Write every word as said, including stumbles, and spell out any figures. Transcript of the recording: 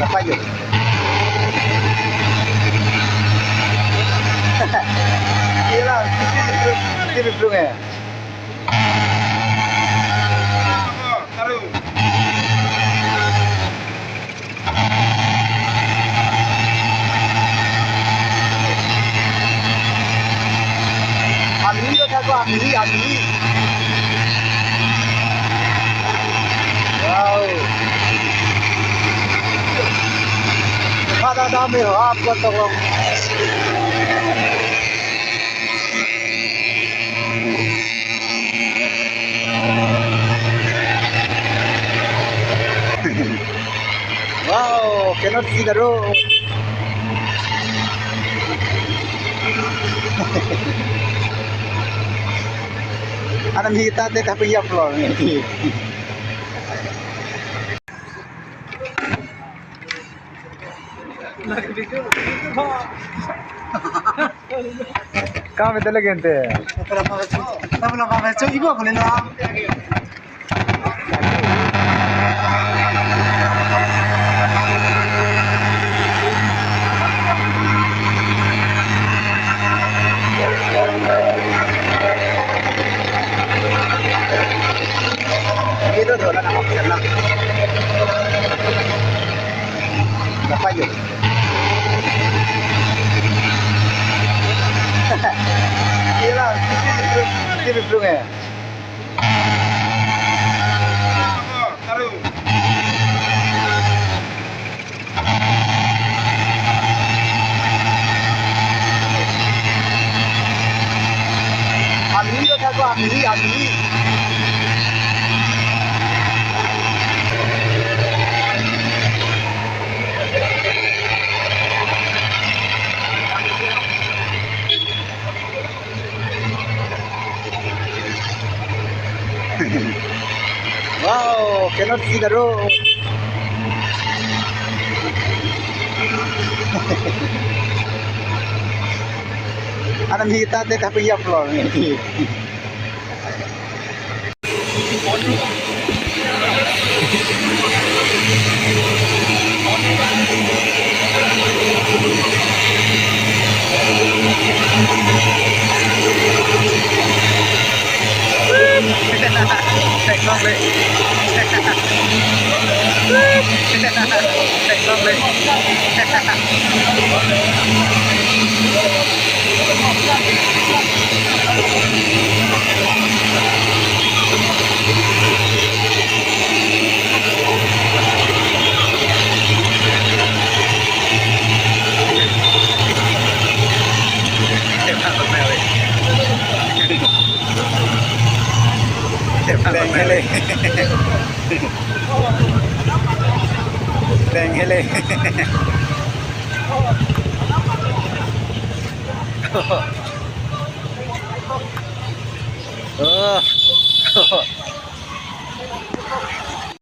Apa yun? Iya lah, sisi, sisi belum ya. Ami ya thako, ami, ami. Wow. Pada dami ho, apo tolong. Wow, cannot see the road. Anam hita te tapi ya floor ni. Kam itu lagi ente. Tapi lah pamecho, ibu aku ni lah. Itu tuh, lah, nama kenal. Apa yun? Iya lah, sisi, sisi belum ya. Ami ya thako, ami, ami. Wow, cannot see the road. Anam hita te tapi ya floor ni. Deng hele. Deng hele. Oh.